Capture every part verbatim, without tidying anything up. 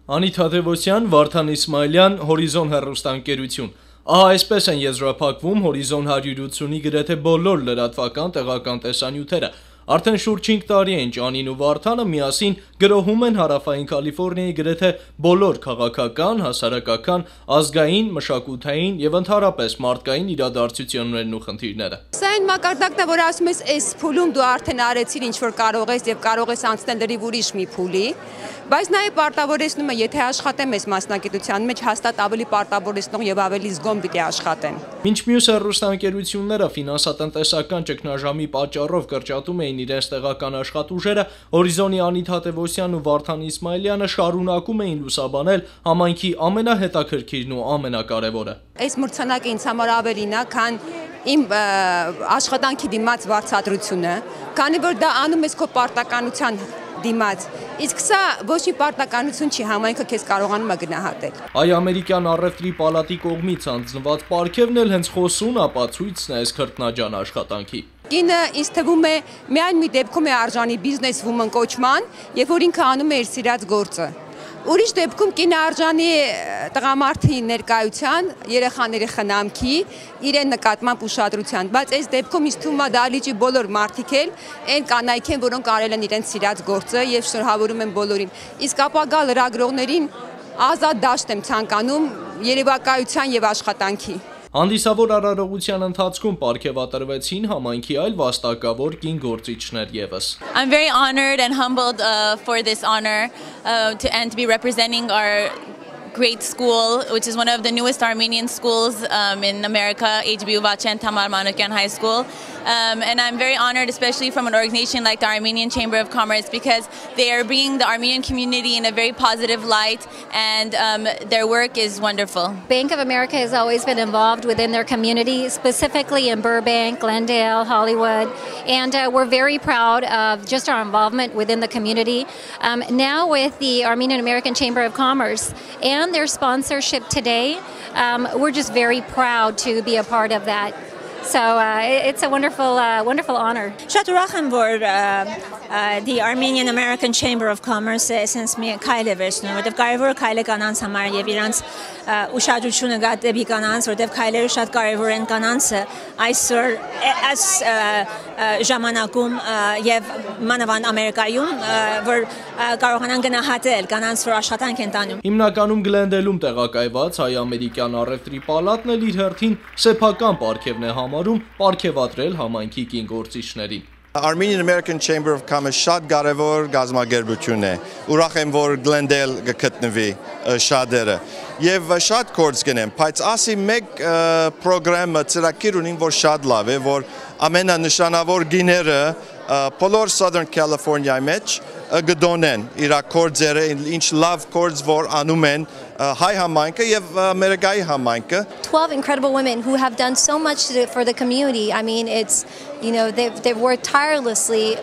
Անի Թադեւոսյան, Վարդան Իսմայելյան, Հորիզոն հեռուստաընկերություն։ Ահա այսպես են եզրափակվում Հորիզոն հարիւրութիւնի գրեթե բոլոր լրատուական տեղական տեսանիւթերը։ Արդեն շուրջ հինգ տարի է, ինչ Անին ու Վարդանը միասին գրոհում են Հարաւային Քալիֆոռնիայի գրեթե բոլոր քաղաքական, հասարակական, ազգային, մշակութային եւ ընդհանրապէս մարդկային իրադարձութիւններն ու խնդիրները։ Սա այն մակարդակն է, որ ասում ես, այս փուլում դու արդեն արեցիր ինչ որ կարող ես եւ կարող ես անցնել լրիվ ուրիշ մի փուլի, բայց նաեւ պարտավորեցնում է, եթե աշխատեմ այս մասնագիտության մեջ, հաստատ ավելի պարտավորեցնող եւ ավելի զգոն պիտի աշխատեմ։ Մինչ մյուս հեռուստաընկերությունները ֆինանսատնտեսական ճգնաժամի պատճառով կրճատում էին իրենց տեղական աշխատուժերը, Հորիզոնի Անի Թադեւոսյանն ու Վարդան Իսմայելյանը շարունակում էին լուսաբանել համայնքի ամենահետաքրքիրն ու ամենակարեւորը։ Այս մրցանակը ինձ համար ավելին է, քան իմ, ը, աշխատանքի դիմաց վարձատրությունը, քանի որ դա անում ես քո պարտականության դիմաց։ Իսկ սա ոչ մի պարտականություն չի, համայնքը քեզ կարողանում է գնահատել։ Հայ-ամերիկյան առեւտրի պալատի կողմից հանձնուած պարգեւն էլ հենց խոսուն ապացոյցն է այս քրտնաջան աշխատանքի։ Կինը, ինձ թվում է, միայն մի դեպքում է արժանի business woman կոչման, երբ որ ինքը անում է իր սիրած գործը։ Ուրիշ դեպքում կինը արժանի է տղամարդի ներկայության, երեխաների խնամքի, իրեն նկատմամբ ուշադրության, բայց այս դեպքում ինձ թվում է դա լիճի բոլոր մարդիկ էլ այն կանայք են, որոնք արել են իրենց սիրած գործը, եւ շնորհավորում եմ բոլորին։ Իսկ ապագայ լրագրողներին ազատ դաշտ եմ ցանկանում երևակայության եւ աշխատանքի։ Հանդիսավոր արարողության ընթացքում պարգեւատրվեցին համայնքի այլ վաստակաւոր կին գործիչներ եւս։ I'm very honored and humbled, uh, for this honor, uh, to, and to be representing our great school, which is one of the newest Armenian schools, um, in America, H B U Vachen Tamar Manukyan High School. Um, and I'm very honored, especially from an organization like the Armenian Chamber of Commerce, because they are bringing the Armenian community in a very positive light, and, um, their work is wonderful. Bank of America has always been involved within their community, specifically in Burbank, Glendale, Hollywood, and, uh, we're very proud of just our involvement within the community. Um, now with the Armenian American Chamber of Commerce and their sponsorship today, um, we're just very proud to be a part of that. So, uh, it, it's a wonderful, uh, wonderful honor. Շատ ուրախ եմ, որ, ը, ը, the Armenian American Chamber of Commerce-ը այսպես մի քայլ է վերցնում, որտեղ կարևոր քայլ է կանանց համար եւ իրանց, ը, ուշադրությունը գա դեպի կանանց, որտեղ քայլերը շատ կարևոր են կանանցը այսօր, ը, այս, ը, ը, ժամանակում, ը, եւ մանավանդ Ամերիկայում, ը, որ, ը, կարողանան գնահատել կանանց, որ աշխատանք են տանում։ Հիմնականում Գլենդելում տեղակայված հայ-ամերիկյան առեւտրի պալատն էլ իր հերթին սեփական պարգեւն է համարում պարգեւատրել համայնքի կին գործիչներին։ Armenian American Chamber of Commerce շատ կարևոր գազམ-ակերպություն է։ Ուրախ եմ, որ Glendale կգտնուի, ը, շատերը։ Եւ, ը, շատ գործ կ'ընեմ, բայց ասի մեկ, ը, պրոգրամը, ծրագիր ունին, որ շատ լաւ է, որ ամենանշանաւոր գիները, ը, բոլոր Southern California-ի մեջ, ը, կ'դոնեն իրար գործերը, ինչ լաւ գործ որ անում են, ը, հայ համայնքը եւ, ը, Ամերիկայի համայնքը։ Twelve incredible women who have done so much to, for the community. I mean, it's, you know, they've, they've worked tirelessly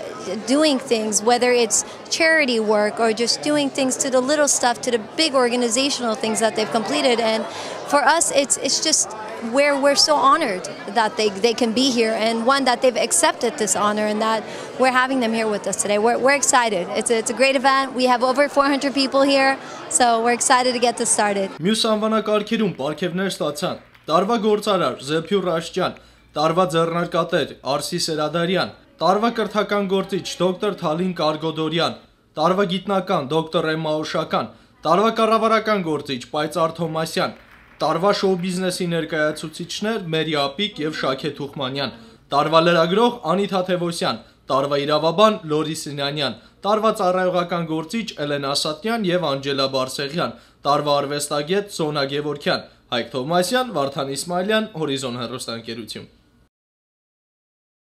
doing things, whether it's charity work or just doing things to the little stuff to the big organizational things that they've completed. And for us, it's, it's just where we're so honored that they, they can be here, and one, that they've accepted this honor and that we're having them here with us today. We're, we're excited. It's a, it's a great event. We have over four hundred people here, so we're excited to get this started. Մյուս անուանակարգերուն պարգեւներ ստացան տարվա գործարար Զեփյուր Աշճյան, տարվա ձեռնարկատեր Արսի Սերադարյան, տարվա կրթական գործիչ դոկտոր Թալին Կարգոդորյան, տարվա գիտնական դոկտոր Էմմա Օշական, տարվա կառավարական գործիչ Պայծառ Թովմասյան, տարվա շոու բիզնեսի ներկայացուցիչներ Մերի Ապիկ եւ Շաքե Թուխմանյան, տարվա լրագրող Անիթա Թևոսյան, տարվա իրաւաբան Լորի Սինանյան, տարվա ծառայողական գործիչ Էլենա Ասատրյան եւ Անջելա Բարսեղյան, տարվա արուեստագետ Սոնա Գևորգյան, Հայկ Թովմասյան, Վարդան Իսմայելյան, Հորիզոն հեռուստաընկերություն։